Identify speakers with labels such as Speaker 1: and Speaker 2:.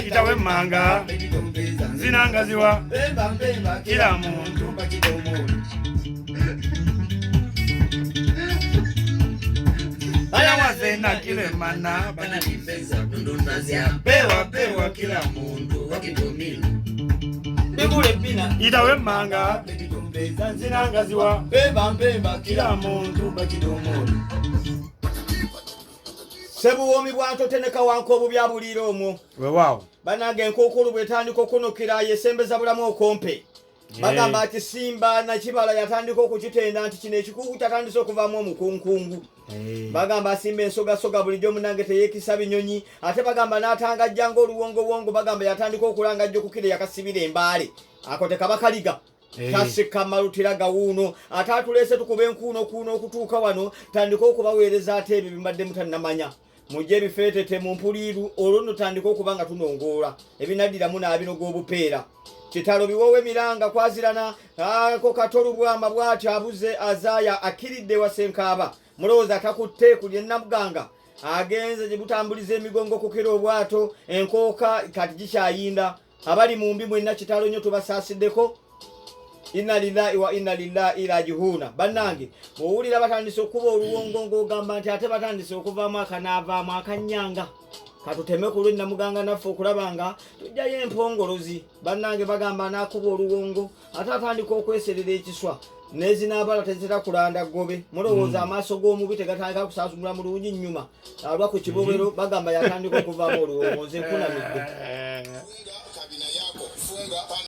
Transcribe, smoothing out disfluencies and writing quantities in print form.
Speaker 1: Itawe manga zinangaziwa kila muntu. Ayawazena kilemana pewa pewa kila muntu. Itawe manga zinangaziwa kila muntu.
Speaker 2: Sebuwoomi bwantoteneka wanka obubi abuliira omwo.
Speaker 1: Weewaawo.
Speaker 2: Banange, enkookolo bwetandika okunukira yesembeza bulamu okompe. Bagamba ati simba nakibala yatandika okukitenda nti kino ekikuku kyatandise okuvaamu omukunkungu. Bagamba asimba ensogasoga bulijjo munange teyeekisa binyonyi, ate bagamba n'atangajja ng'oluwongowongo. Bagamba yatandika okulangajja okukira yakasibira embaale, ako tekaba kaliga. Tasika malutira gawuuno, ate atuleese tukuba enkuuno kuuno okutuuka wano. Tandika okubaweereza ate ebyo bimbadde mutannamanya, mujje ebifeetete mu mpuliiru, olwo nno tandika okuba nga tunongoola ebinaddiramu n'abinoga obupeera. Kitalo biwoowa emiranga kwazirana ako katolubwama bw'atyo abuze azaaya akkiridde wa Senkaaba. Mulowooza takutte ku lyennamuganga agenze gye butambuliza emigongo okukira obwato enkooka kati gikyayinda. Abali mu mbi mwenna, kitalo nnyo, tubasaasiddeko. Inna lillahi wa inna lillahi rajihuuna. Bannange, bw'owulira batandise okuba oluwongo ng'ogamba nti ate batandise okuvaamu akanaavaamu akanyanga, katuteme ku lw'ennamuganga naffe okulaba nga tujjayo empongolozi. Bannange, bagamba anaakuba oluwongo ate atandika okweserera ekiswa nezinaabala tezitera kulanda ggobe. Mulowooza amaaso g'omubi tegatandika kusaasumula mulungi nnyuma alwa ku kibobero? Bagamba yatandika okuvaamu oluwongo. Nze nkunamidde.